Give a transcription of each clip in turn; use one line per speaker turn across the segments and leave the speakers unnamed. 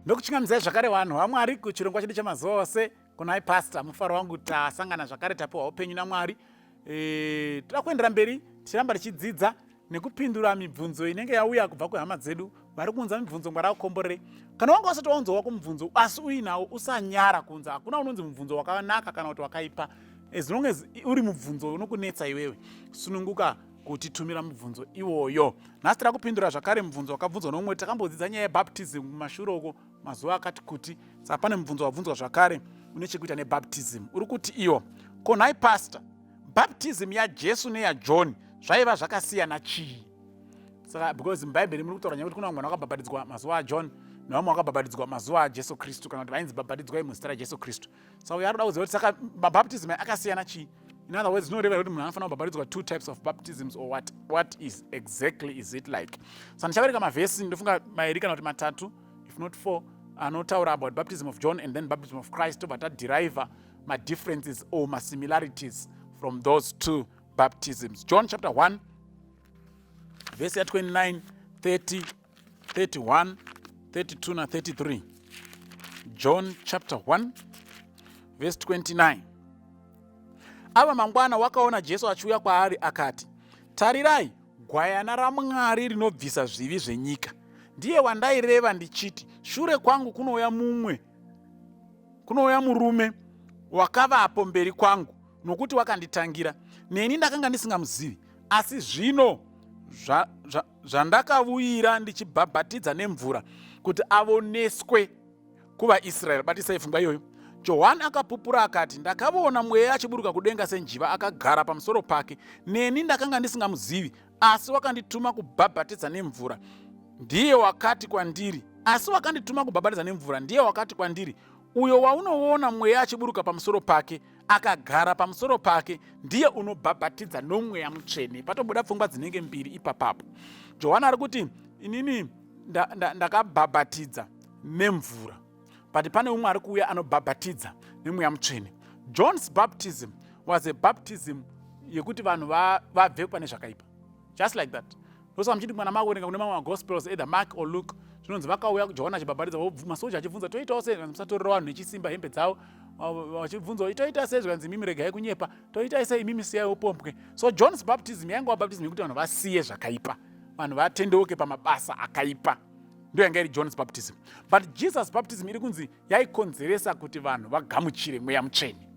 Ndokuchingamidzai zvakare vanhu vaMwari kuchirongwa chedu chemazuva ose kunai pastor. Mufaro wangu tasangana zvakare tapiwa upenyu naMwari. E, toda kuendera mberi tichiramba tichidzidza nekupindura mibvunzo inenge yauya kubva kwehama dzedu vari kuunza mibvunzo ngwara kukomborere. Kana wanga usati waunza wako mubvunzo asi uinawo usanyara kuunza. Hakuna unonzi mubvunzo wakanaka kana kuti wakaipa. As long as uri mubvunzo unokunetsa iwewe, sununguka kutitumira mubvunzo iwoyo. Nhasi tiri kupindura zvakare mubvunzo wakabvunzwa noumwe. Takambodzidza nyaya yebaptism kumashure uko mazuva akati kuti, saka pane mubvunzo wabvunzwa zvakare une chekuita nebaptism. Uri kuti iwo, ko nhai pastor, baptism yaJesu neyaJohn zvaiva zvakasiyana chii? Saka because mubhaibheri muri kutaura nyaya kuti kuna vamwe vanhu vakabhabhatidzwa mazuva aJohn nevamwe vakabhabhatidzwa mazuva aJesu Kristu, kana kuti vainzi bhabhatidzwai muzita raJesu Kristu. Saka uyo ari kuda kuziva kuti saka mabaptism akasiyana chii? In other words, zvinoreva kuti munhu anofanira kubhabhatidzwa two types of baptisms or what? What is exactly is it like? Saka ndichavereka mavhesi ndofunga mairi kana kuti matatu, if not four, anotaura about baptism of John and then baptism of Christ, tobva taderiva madifferences or masimilarities from those two baptisms. John chapter 1 verse ya 29, 30, 31, 32 na 33. John chapter 1 verse 29. Ava mangwana wakaona Jesu achiuya kwaari akati, tarirai gwayana raMwari rinobvisa zvivi zvenyika. Ndiye wandaireva ndichiti, shure kwangu kunouya mumwe, kunouya murume wakavapo mberi kwangu, nokuti wakanditangira. Neni ndakanga ndisingamuzivi, asi zvino zvandakavuyira ndichibhabhatidza nemvura kuti avoneswe kuvaIsraeri. Batisai pfungwa iyoyo. Johani akapupura akati, ndakavona mweya achiburuka kudenga senjiva akagara pamusoro pake. Neni ndakanga ndisingamuzivi, asi wakandituma kubhabhatidza nemvura ndiye wakati kwandiri, asi wakandituma kubhabhatidza nemvura ndiye wakati kwandiri, uyo waunoona mweya achiburuka pamusoro pake akagara pamusoro pake ndiye unobhabhatidza nomweya mutsvene. Patobuda pfungwa dzinenge mbiri ipapapo. Johani ari kuti inini ndakabhabhatidza nemvura, but pane umwe ari kuuya anobhabhatidza nemweya mutsvene. John's baptism was a baptism yekuti vanhu vabve pane zvakaipa, just like that. Ndosaka muchiti mwana makuverenga kune mamwe magospels either Mark or Luke, zvinonzi vakauya Johani achibhabhatidza, masoja achibvunza toitawo sei, zvikanzi musatorera vanhu nechisimba hembe dzavo, vachibvunza toita sei, zvikanzi imimi regai kunyepa, toitai sei, imimi siyai upombwe. So John's baptism yaingova baptism yekuti vanhu vasiye zvakaipa, vanhu vatendeuke pamabasa akaipa. Ndiyo yanga iri John's baptism. But Jesus baptism iri kunzi yaikonzeresa kuti vanhu vagamuchire mweya mutsvene.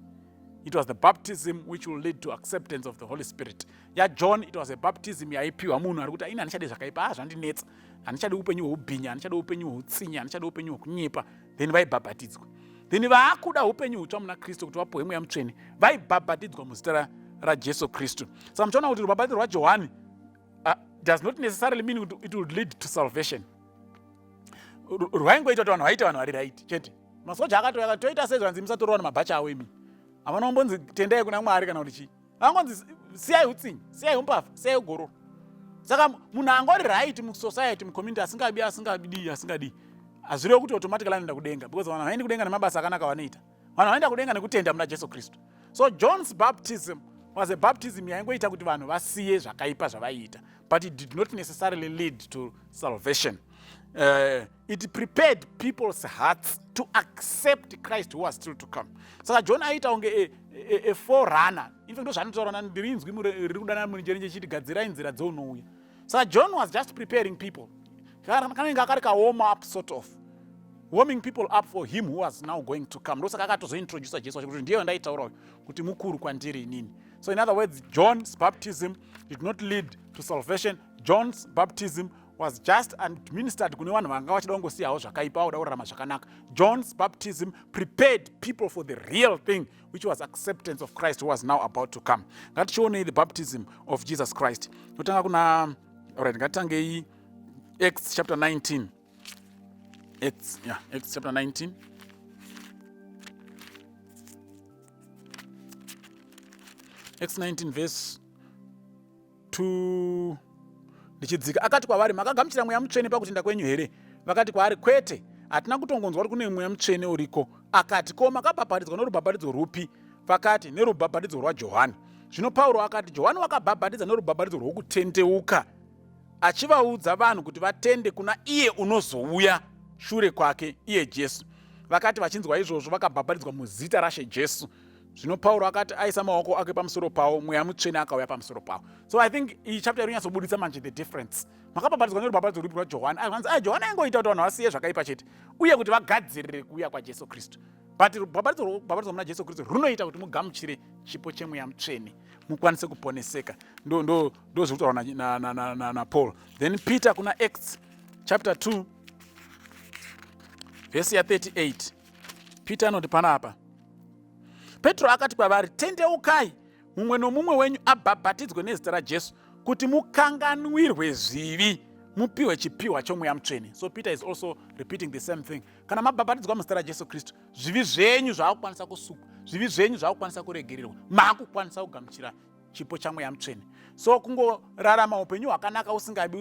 It was the baptism which will lead to acceptance of the Holy Spirit. YaJohn, it was a baptism yaipiwa munhu ari kuti ini handichadi zvakaipa, zvandinetsa, handichadi upenyu hweubhinya, handichadi upenyu hweutsinye, handichadi upenyu hwekunyepa. Then vaibhabhatidzwa. Then vaakuda upenyu hutsva muna Kristu kuti vapuhwe mweya mutsvene, vaibhabhatidzwa muzita raJesu Kristu. Saka muchaona kuti rubhabhatidzo rwaJohani does not necessarily mean it would lead to salvation. Rwaingoita kuti vanhu vaite vanhu vari right chete. Masoja akatouya akati toita sei, zvanzi musatorwa nemabhachi avo imi. Havana kumbonzi tendai kuna Mwari kana kuti chii. Vangonzi siyai utsinye, siyai umbavha, siyai ugororo. Saka munhu angori right musociety, mucommunity, asingabi, asingadii, asingadii, hazvirevi kuti automatically anoenda kudenga, because vanhu havaendi kudenga nemabasa akanaka vanoita. Vanhu vanoenda kudenga nekutenda muna Jesu Kristu. So John's baptism was a baptism yaingoita kuti vanhu vasiye zvakaipa zvavaiita, but it did not necessarily lead to salvation. It prepared people's hearts to accept Christ who was still to come. Saka John aita kunge a forerunner. In fact, ndozvaanotaura, ndiri inzwi riri kudana murenje chiti gadzirai nzira dzeunouya. Saka John was just preparing people. Kanenge akari ka warm up, sort of warming people up for him who was now going to come. Ndosaka akatozointroducer Jesu kuti ndiye wandaitaura uyu kuti mukuru kwandiri inini. So in other words, John's baptism did not lead to salvation. John's baptism was just administered kune vanhu vanga vachida kungosiyawo zvakaipa, vakuda kurarama zvakanaka. John's baptism prepared people for the real thing, which was acceptance of Christ who was now about to come. Ngatichionei the baptism of Jesus Christ. Totanga kuna, alright, ngatitangei Acts chapter 19. Acts, yeah, Acts chapter 19. Acts 19 verse 2 ndichidzika. Akati kwavari, makagamuchira mweya mutsvene pakutenda kwenyu here? Vakati kwaari, kwete, hatina kutongonzwa kuti kune mweya mutsvene uriko. Akati, ko makabhabhatidzwa norubhabhatidzo rupi? Vakati, nerubhabhatidzo rwaJohani. Zvino Pauro akati, Johani wakabhabhatidza norubhabhatidzo rwokutendeuka, achivaudza vanhu kuti vatende kuna iye unozouya. shure kwake, iye Jesu. Vakati vachinzwa izvozvo, vakabhabhatidzwa muzita raShe Jesu. Zvino Pauro akati aisa maoko ake pamusoro pavo, Mweya Mutsvene akauya pamusoro pavo. So I think iyi chapter iri kunyatsobuditsa manje the difference. Makabhabhatidzwa nerubhabhatidzo rwupi rwaJohani? Anzi, ai Johani aingoita kuti vanhu vasiye zvakaipa chete uye kuti vagadzirire kuuya kwaJesu Kristu. But rubhabhatidzo rwokubhabhatidzwa muna Jesu Kristu runoita kuti mugamuchire chipo cheMweya Mutsvene, mukwanise kuponeseka. Ndo ndo ndo zviri kutaurwa naPaul. Na, na, na, na Then Peter kuna Acts chapter 2 vhesi ya 38, Peter anoti panapa, Petro akati kwavari, tendeukai mumwe nomumwe wenyu abhabhatidzwe nezita raJesu kuti mukanganwirwe zvivi, mupiwe chipiwa choMweya Mutsvene. So Peter is also repeating the same thing. Kana mabhabhatidzwa muzita raJesu Kristu, zvivi zvenyu zvaakukwanisa kusukwa, zvivi zvenyu zvaakukwanisa kuregererwa, maakukwanisa kugamuchira chipo chaMweya Mutsvene. So kungorarama upenyu hwakanaka, usingabi,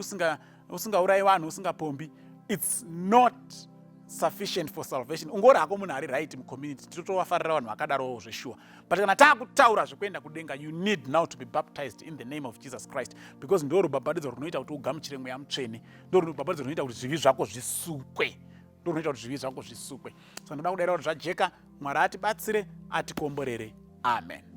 usingaurayi vanhu, usingapombi, it's not sufficient for salvation. Ungori hako munhu ari right mucommunity, tinotovafarira vanhu vakadarowo zveshuwa, but kana taakutaura zvekuenda kudenga, you need now to be baptized in the name of Jesus Christ, because ndo rubhabhatidzo runoita kuti ugamuchire Mweya Mutsvene, ndo rubhabhatidzo runoita kuti zvivi zvako zvisukwe, ndo runoita kuti zvivi zvako zvisukwe. So ndoda kudaira kuti zvajeka. Mwari atibatsire, atikomborere. Amen.